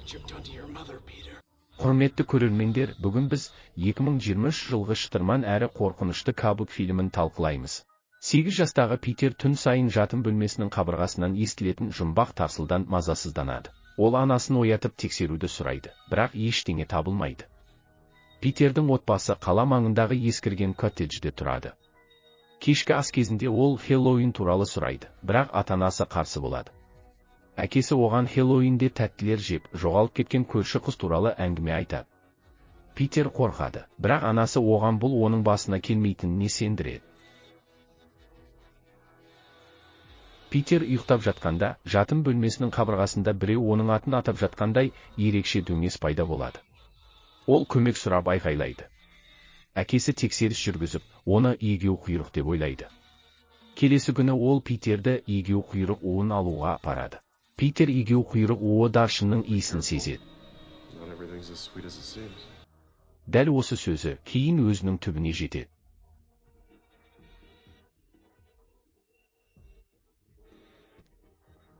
Chipped onto your mother, Peter. Құрметті көрермендер, бүгін біз 2023 жылғы шытырман әрі қорқынышты Кабук фильмін талқылаймыз. 8 жастағы Питер түн сайын жатын бөлмесінің қабырғасынан естілетін жұмбақ тарсылдан мазасызданады. Ол анасын оятып тексеруді сұрайды, бірақ ештеңе табылмайды. Питердің отбасы қала маңындағы ескірген коттеджде тұрады. Кешкі ас кезінде ол Хэллоуин туралы сұрайды, бірақ ата-анасы қарсы болады. Әкесі оған Хэллоуинде тәттілер жеп, жоғалып кеткен көрші қыз туралы әңгіме айтады. Питер қорқады, бірақ анасы оған бұл оның басына келмейтініне сендіреді. Питер ұйықтап жатқанда, жатын бөлмесінің қабырғасында біреу оның атын атап жатқандай ерекше дөңес пайда болады. Ол көмек сұрап айқайлайды. Әкесі тексеріс жүргізіп, оны егеуқұйрық деп ойлайды. Келесі күні ол Питерді егеуқұйрық уын алуға апарады. Питер егеуқұйрық уы даршынның иісін сезеді. Not everything's as sweet as it seems. Дәл осы сөзі кейін өзінің түбіне жетеді.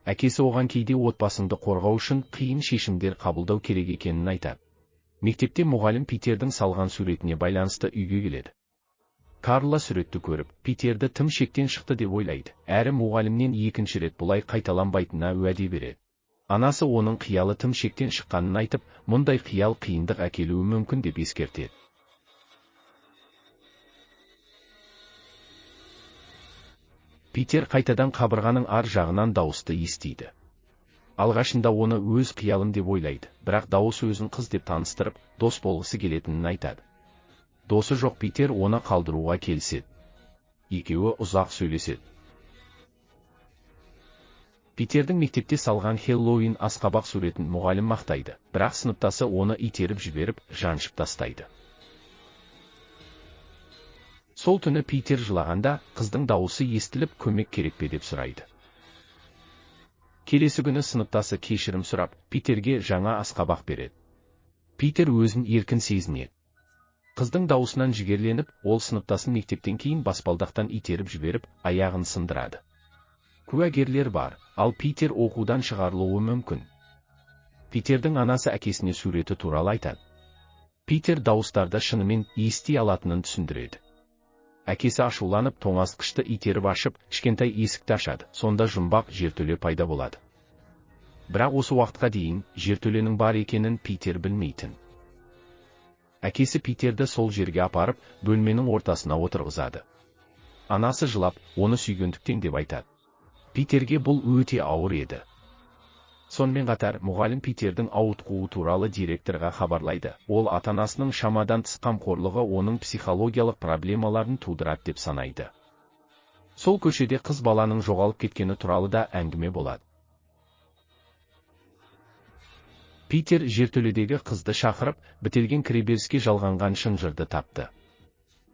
Әкесі оған кейде отбасыңды қорғау үшін қиын шешімдер қабылдау керек екенін айтады. Мектепте мұғалім Питердің салған суретіне байланысты үйге келеді. Карла суретті көріп, Питерді тым шектен шықты деп ойлайды. Әрі мұғалімнен екінші рет бұлай қайталанбайтынына уәде береді. Анасы оның қиялы тым шектен шыққанын айтып, мұндай қиял қиындық әкелуі мүмкін деп ескертеді. Питер қайтадан қабырғаның ар жағынан дауысты естиді. Алғашында оны өз қиялым деп ойлайды, бірақ дауыс өзін қыз деп таныстырып, дос болғысы келетінін айтады. Досы жоқ Питер оны қалдыруға келіседі. Екеуі ұзақ сөйлеседі. Питердің мектепте салған Хэллоуин асқабақ суретін мұғалім мақтайды, бірақ сыныптасы оны итеріп жіберіп, жаншып тастайды. Сол түні Питер жылағанда, қыздың дауысы естіліп, көмек керек пе деп сұрайды. Келесі күні сыныптасы кешірім сұрап, Питерге жаңа асқабақ береді. Питер өзін еркін сезінеді. Қыздың дауысынан жігерленіп, ол сыныптасын мектептен кейін баспалдақтан итеріп жіберіп, аяғын сындырады. Куәгерлер бар, ал Питер оқудан шығарылуы мүмкін. Питердің анасы әкесіне суреті туралы айтады. Питер дауыстарды шынымен ести алатынын түсіндіреді. Әкесі ашуланып, тоңазытқышты итеріп ашып, кішкентай есікті ашады. Сонда жұмбақ жертөле пайда болады. Бірақ осы уақытқа дейін жертөленің бар екенін Питер білмейтін. Әкесі Питерді сол жерге апарып, бөлменің ортасына отырғызады. Анасы жылап, оны сүйгендіктен деп айтады. Питерге бұл өте ауыр еді. Сонымен қатар, мұғалім Питердің ауытқуы туралы директорға хабарлайды. Ол ата-анасының шамадан тыс қамқорлығы оның психологиялық проблемаларын тудырады деп санайды. Сол көшеде қыз баланың жоғалып кеткені туралы да әңгіме болады. Питер жертөледегі қызды шақырып, бітелген кіреберіске жалғанған шынжырды тапты.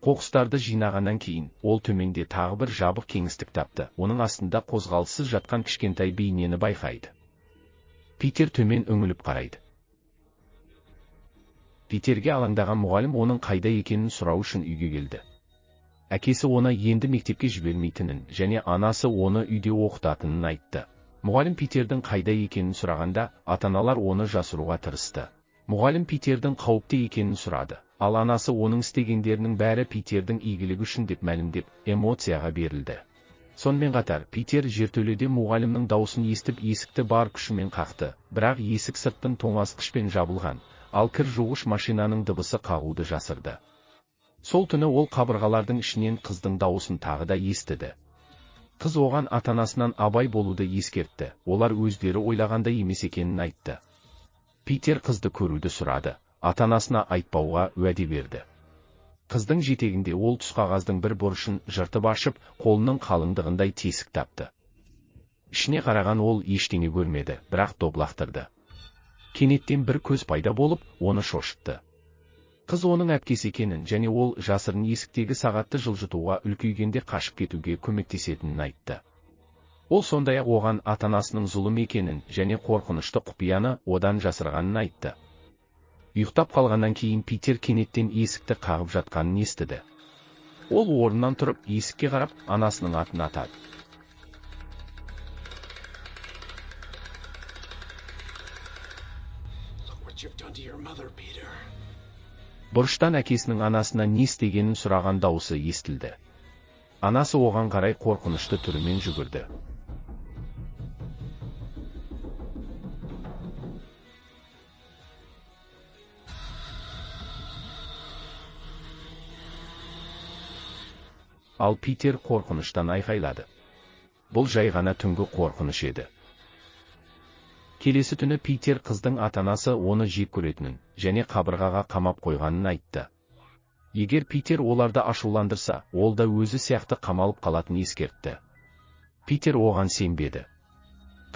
Қоқыстарды жинағаннан кейін, ол төменде тағы бір жабық кеңістік тапты. Оның астында қозғалыссыз жатқан кішкентай бейнені байқайды. Питер төмен үңіліп қарайды. Питерге алаңдаған мұғалім оның қайда екенін сұрау үшін үйге келді. Әкесі оны енді мектепке жібермейтінін және анасы оны үйде оқытатынын айтты. Мұғалім Питердің қайда екенін сұрағанда, ата-аналар оны жасыруға тырысты. Мұғалім Питердің қауіпті екенін сұрады, ал анасы оның істегендерінің бәрі Питердің игілігі үшін деп мәлімдеп, эмоцияға берілді. Сонымен қатар, Питер жертөледе мұғалімнің даусын естіп есікті бар күшімен қақты, бірақ есік сырттан тоңазытқышпен жабылған, ал кір жуғыш машинаның дыбысы қағуды жасырды. Сол түні ол қабырғалардың ішінен қыздың дауысын тағы да естіді. Қыз оған ата-анасынан абай болуды ескертті, олар өздері ойлағандай емес екенін айтты. Питер қызды көруді сұрады, ата-анасына айтпауға уәде берді. Қыздың жетегінде ол түсқағаздың бір бұрышын жыртып ашып, қолының қалыңдығындай тесік тапты. Ішіне қараған ол ештеңе көрмеді, бірақ доп лақтырды. Кенеттен бір көз пайда болып, оны шошытты. Қыз оның әпкесі екенін және ол жасырын есіктегі сағатты жылжытуға үлкейгенде қашып кетуге көмектесетінін айтты. Ол сондай-ақ оған ата-анасының зұлым екенін және қорқынышты құпияны одан жасырғанын айтты. Ұйықтап қалғаннан кейін Питер кенеттен есікті қағып жатқанын естіді. Ол орнынан тұрып, есікке қарап, анасының атын атады. Бұрыштан әкесінің анасына не істегенін сұраған дауысы естілді. Анасы оған қарай қорқынышты түрімен жүгірді. Ал Питер қорқыныштан айқайлады. Бұл жай ғана түнгі қорқыныш еді. Келесі түні Питер қыздың ата-анасы оны жек көретінін және қабырғаға қамап қойғанын айтты. Егер Питер оларды ашуландырса, ол да өзі сияқты қамалып қалатынын ескертті. Питер оған сенбеді.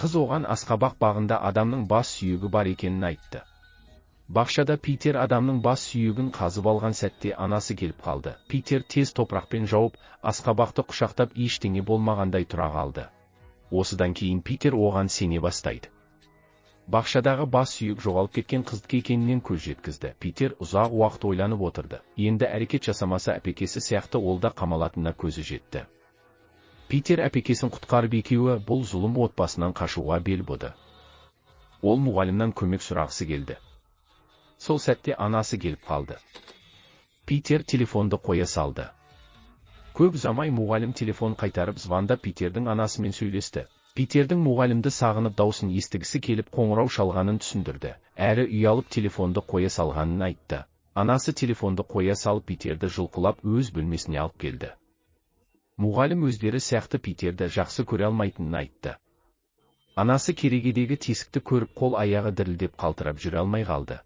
Қыз оған асқабақ бағында адамның бас сүйегі бар екенін айтты. Бақшада Питер адамның бас сүйегін қазып алған сәтте анасы келіп қалды. Питер тез топырақпен жауып, асқабақты құшақтап ештеңе болмағандай тұра қалды. Осыдан кейін Питер оған сене бастайды. Бақшадағы бас сүйек жоғалып кеткен қыздікі екенінен көз жеткізді. Питер ұзақ уақыт ойланып отырды. Енді әрекет жасамаса әпекесі сияқты ол да қамалатынына көзі жетті. Питер әпекесін құтқарып екеуі бұл зұлым отбасынан қашуға бел буды. Ол мұғалімнен көмек сұрағысы келді. Сол сәтте анасы келіп қалды. Питер телефонды қоя салды. Көп ұзамай мұғалім телефон қайтарып звондап Питердің анасымен сөйлесті. Питердің мұғалімді сағынып даусын естігісі келіп қоңырау шалғанын түсіндірді. Әрі ұялып телефонды қоя салғанын айтты. Анасы телефонды қоя салып Питерді жұлқылап өз бөлмесіне алып келді. Мұғалім өздері сияқты Питерді жақсы көре алмайтынын айтты. Анасы керегедегі тесікті көріп қол аяғы дірілдеп қалтырап жүре алмай қалды.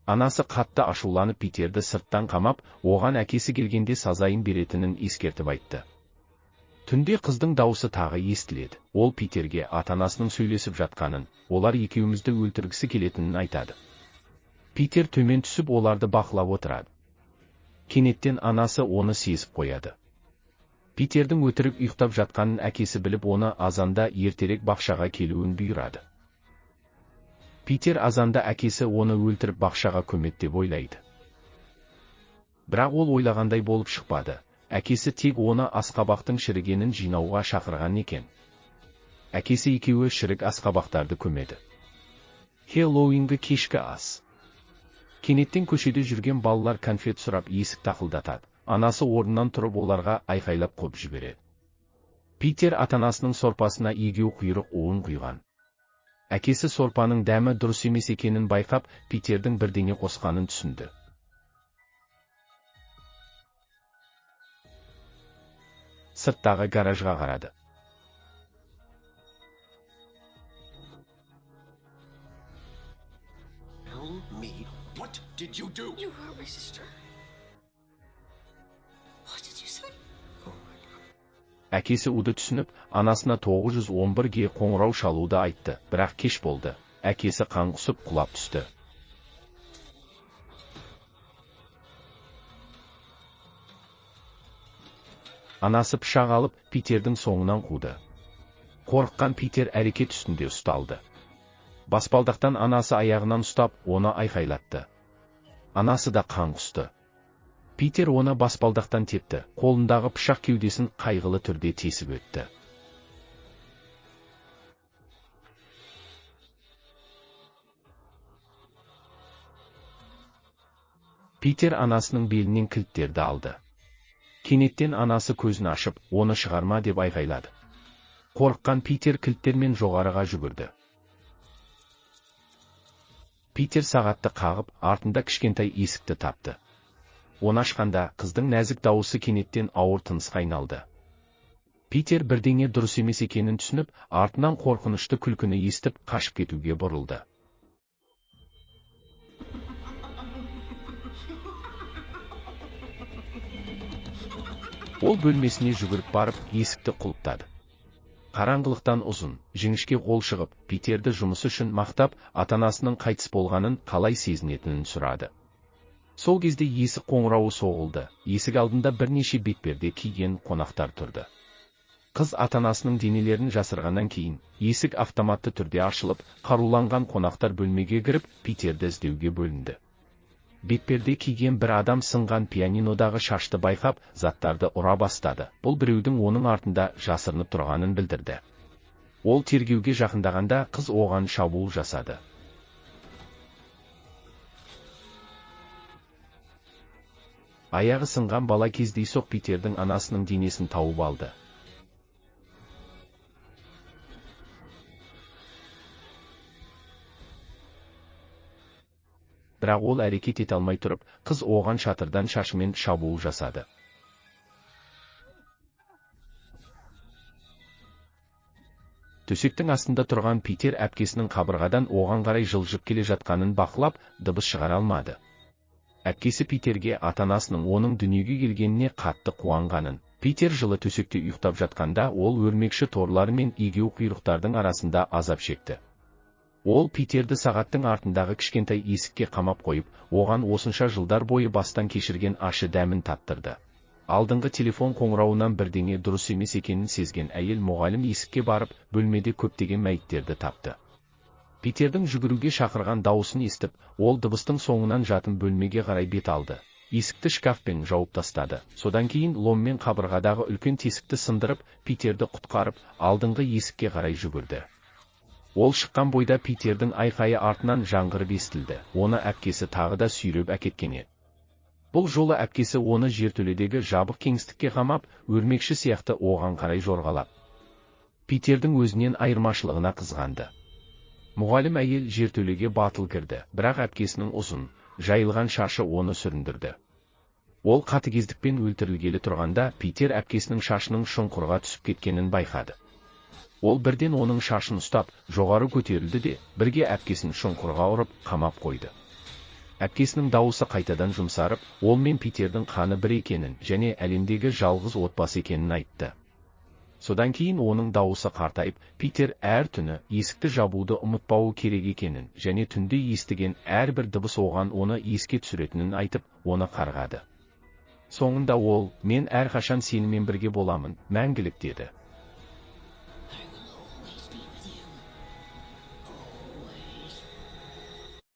Анасы қатты ашуланып Питерді сырттан қамап, оған әкесі келгенде сазайын беретінін ескертіп айтты. Түнде қыздың даусы тағы естіледі. Ол Питерге ата-анасының сөйлесіп жатқанын, олар екеумізді өлтіргісі келетінін айтады. Питер төмен түсіп оларды бақылап отырады. Кенеттен анасы оны сезіп қояды. Питердің өтірік ұйықтап жатқанын әкесі біліп оны азанда ертерек бақшаға келуін бұйырады. Питер азанда әкесі оны өлтіріп бақшаға көмеді деп ойлайды. Бірақ ол ойлағандай болып шықпады. Әкесі тек оны асқабақтың шірігенін жинауға шақырған екен. Әкесі екеуі шірік асқабақтарды көмеді. Хэллоуингі кешкі ас. Кенеттен көшеде жүрген балалар конфет сұрап есік тақылдатады. Анасы орнынан тұрып оларға айқайлап қуып жібереді. Питер ата-анасының сорпасына егеу құйрық уын құйған. Әкесі сорпаның дәмі дұрыс емес екенін байқап, Питердің бірдеңе қосқанын түсінді. Сырттағы гаражға қарады. Әкесі уды түсініп, анасына 911-ге қоңырау шалуды айтты, бірақ кеш болды. Әкесі қан құсып құлап түсті. Анасы пышақ алып, Питердің соңынан қуды. Қорыққан Питер әрекет үстінде ұсталды. Баспалдақтан анасы аяғынан ұстап, оны айқайлатты. Анасы да қан құсты. Питер оны баспалдақтан тепті, қолындағы пышақ кеудесін қайғылы түрде тесіп өтті. Питер анасының белінен кілттерді алды. Кенеттен анасы көзін ашып, оны шығарма деп айқайлады. Қорыққан Питер кілттермен жоғарыға жүгірді. Питер сағатты қағып, артында кішкентай есікті тапты. Оны ашқанда, қыздың нәзік дауысы кенеттен ауыр тынысқа айналды. Питер бірдеңе дұрыс емес екенін түсініп, артынан қорқынышты күлкіні естіп, қашып кетуге бұрылды. Ол бөлмесіне жүгіріп барып, есікті құлыптады. Қараңғылықтан ұзын, жіңішке қол шығып, Питерді жұмысы үшін мақтап, ата-анасының қайтыс болғанын қалай сезінетінін сұрады. Сол кезде есік қоңырауы соғылды. Есік алдында бірнеше бетперде киген қонақтар тұрды. Қыз ата-анасының денелерін жасырғаннан кейін, есік автоматты түрде ашылып, қаруланған қонақтар бөлмеге кіріп, Питерді іздеуге бөлінді. Бетперде киген бір адам сынған пианинодағы шашты байқап, заттарды ұра бастады. Бұл біреудің оның артында жасырынып тұрғанын білдірді. Ол тергеуге жақындағанда қыз оған шабуыл жасады. Аяғы сынған бала кездейсоқ Питердің анасының денесін тауып алды. Бірақ ол әрекет ете алмай тұрып, қыз оған шатырдан шашымен шабуыл жасады. Төсектің астында тұрған Питер әпкесінің қабырғадан оған қарай жылжып келе жатқанын бақылап, дыбыс шығара алмады. Әпкесі Питерге ата-анасының оның дүниеге келгеніне қатты қуанғанын. Питер жылы төсекте ұйықтап жатқанда, ол өрмекші торлары мен егеу құйрықтардың арасында азап шекті. Ол Питерді сағаттың артындағы кішкентай есікке қамап қойып, оған осынша жылдар бойы бастан кешірген ашы дәмін таттырды. Алдыңғы телефон қоңырауынан бірдеңе дұрыс емес екенін сезген әйел мұғалім есікке барып, бөлмеде көптеген мәйіттерді тапты. Питердің жүгіруге шақырған дауысын естіп, ол дыбыстың соңынан жатын бөлмеге қарай бет алды. Есікті шкафпен жауып тастады. Содан кейін ломмен қабырғадағы үлкен тесікті сындырып, Питерді құтқарып, алдыңғы есікке қарай жүгірді. Ол шыққан бойда Питердің айқайы артынан жаңғырып естілді. Оны әпкесі тағы да сүйреп әкеткен еді. Бұл жолы әпкесі оны жертөледегі жабық кеңістікке қамап, өрмекші сияқты оған қарай жорғалап. Питердің өзінен айырмашылығына қызғанды. Мұғалім әйел жертөлеге батыл кірді, бірақ әпкесінің ұзын, жайылған шашы оны сүріндірді. Ол қатыгездікпен өлтірілгелі тұрғанда Питер әпкесінің шашының шұңқырға түсіп кеткенін байқады. Ол бірден оның шашын ұстап, жоғары көтерілді де, бірге әпкесін шұңқырға ұрып, қамап қойды. Әпкесінің дауысы қайтадан жұмсарып, ол мен Питердің қаны бір екенін және әлемдегі жалғыз отбасы екенін айтты. Содан кейін оның дауысы қартайып, Питер әр түні есікті жабуды ұмытпауы керек екенін және түнде естіген әрбір дыбыс оған оны еске түсіретінін айтып, оны қарғады. Соңында ол, мен әрқашан сенімен бірге боламын, мәңгілік деді.